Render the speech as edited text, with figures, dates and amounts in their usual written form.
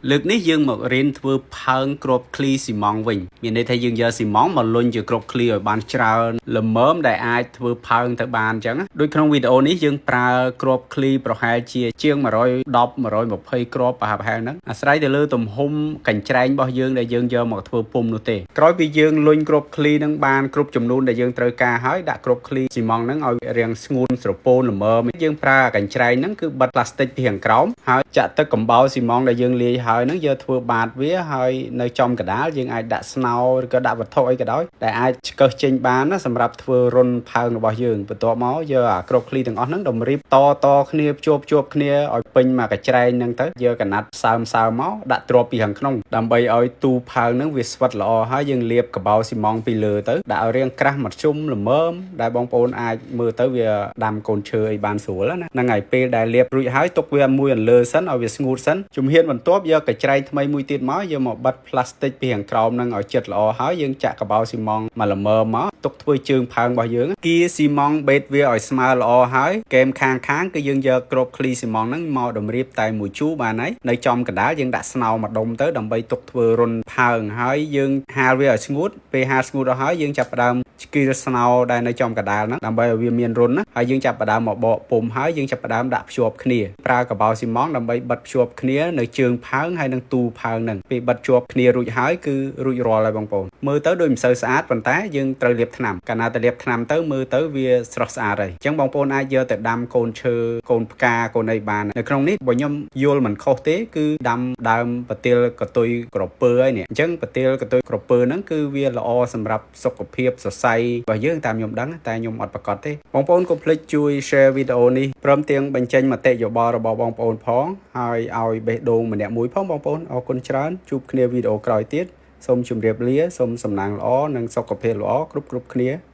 លើកនេះយើងមករៀនធ្វើផើងគ្រាប់ឃ្លីស៊ីម៉ង់វិញមានន័យថាយើងយកស៊ីម៉ង់មកលុញជាគ្រាប់ឃ្លីឲ្យបានច្រើនល្មមដែលអាចធ្វើផើងទៅបានអញ្ចឹងដូចក្នុងវីដេអូនេះយើងប្រើគ្រាប់ឃ្លីប្រហែលជាជាង110 120គ្រាប់ប្រហែលហ្នឹងអាស្រ័យទៅលើទំហំកញ្ច្រែងរបស់យើងដែលយើងយកមកធ្វើពុម្ពនោះទេក្រោយពីយើងលុញគ្រាប់ឃ្លីនឹងបានគ្រប់ចំនួនដែលយើងត្រូវការហើយដាក់គ្រាប់ឃ្លីស៊ីម៉ង់ហ្នឹងឲ្យរាងស្ងួនស្រពោនល្មមយើងប្រើកញ្ច្រែងហ្នឹងគឺបិទផ្លាស្ទិកពីខាងក្រោមហើយចាក់ទឹកកំបោរស៊ីម៉ង់ដែលយើងលាយហើយហ្នឹងយកធ្វើបាតវាហើយនៅចំកណ្ដាលយើងអាចដាក់ស្នោឬក៏ដាក់វត្ថុអីក៏ដោយដែលអាចឆ្កឹះចេញបានណាសម្រាប់ធ្វើរុនផើងរបស់យើងបន្ទាប់មកយកអាគ្រាប់ឃ្លីទាំងអស់ហ្នឹងតម្រៀបតតគ្នាភ្ជាប់ភ្ជាប់គ្នាឲ្យពេញមកកញ្ច្រែងហ្នឹងទៅយកកណាត់សើមសើមមកដាក់ទ្រាប់ពីខាងក្នុងដើម្បីឲ្យទូផើងហ្នឹងវាស្វិតល្អហើយយើងលាបកបោស៊ីម៉ង់ពីលើទៅដាក់ឲ្យរាងក្រាស់មធ្យមល្មមដែលបងប្អូនអាចមើលទៅវាដាំកូនឈើអីបានស្រួលណាហ្នឹងហើយពេលដែលលាបរួចហើយទុកវាមួយអន្លើសិនឲ្យវាស្ងួតសិនជំហានបន្ទាប់យកកញ្ច្រែងថ្មីមួយទៀតមកយកមកបិទផ្លាស្ទិកពីខាងក្រោមហ្នឹងឲ្យជិតល្អហើយយើងចាក់កបោស៊ីម៉ង់មកល្មមមកទុកធ្វើជើងផើងរបស់យើងគៀស៊ីម៉ង់បេតវាឲ្យស្មើល្អហើយកែមខាងខាងគឺយើងយកគ្រាប់ឃ្លីស៊ីម៉ង់ហ្នឹងមកតម្រៀបតែមួយជូរបានហើយនៅចំកណ្ដាលយើងដាក់ស្នោមួយដុំទៅដើម្បីទុកធ្វើរុនផើងហើយយើងហាលវាឲ្យស្ងួតពេលហាលស្ងួតអស់ហើយយើងចាប់ផ្ដើមឆ្កៀលស្នោដែលនៅចំកណ្ដាលហ្នឹងដើម្បីឲ្យវាមានរុនណាហើយយើងចាប់ផ្ដើមមកបកពុំហើយយើងចាប់ផ្ដើមដាក់ភ្ជាប់គ្នាប្រើកបោស៊ីម៉ង់ដើម្បីបិទភ្ជាប់គ្នានៅជើងផើងហើយនឹងទូផើងហ្នឹងពេលបិទជាប់គ្នារួចហើយគឺរួចរាល់ហើយបងប្អូនមើលទៅដូចមិនសូវស្អាតប៉ុន្តែយើងត្រូវលាបថ្នាំកាលណាតែលាបថ្នាំទៅមើលទៅវាស្រស់ស្អាតហើយអញ្ចឹងបងប្អូនអាចយកទៅដាំកូនឈើកូនផ្កាកូនអីបាននៅក្នុងនេះបើខ្ញុំយល់មិនខុសទេគឺដាំដើមប្រទាលកតុយក្រពើហើយនេះអញ្ចឹងប្រទាលកតុយក្រពើហ្នឹងគឺវាល្អសម្រាប់សុខភាពសរសៃរបស់យើងតាមខ្ញុំដឹងតែខ្ញុំអត់ប្រកាសទេបងប្អូនកុំភ្លេចជួយ share វីដេអូនេះព្រមទាំងបញ្ចេញមតិយោបល់របស់បងប្អូនផងហើយឲ្យបេះដូងម្នាក់មួយផងបងប្អូនអរគុណច្រើនជួបគ្នាវីដេអូក្រោយទៀតសូមជម្រាបលាសូមសំណាងល្អនិងសុខភាពល្អគ្រប់គ្រប់គ្នា។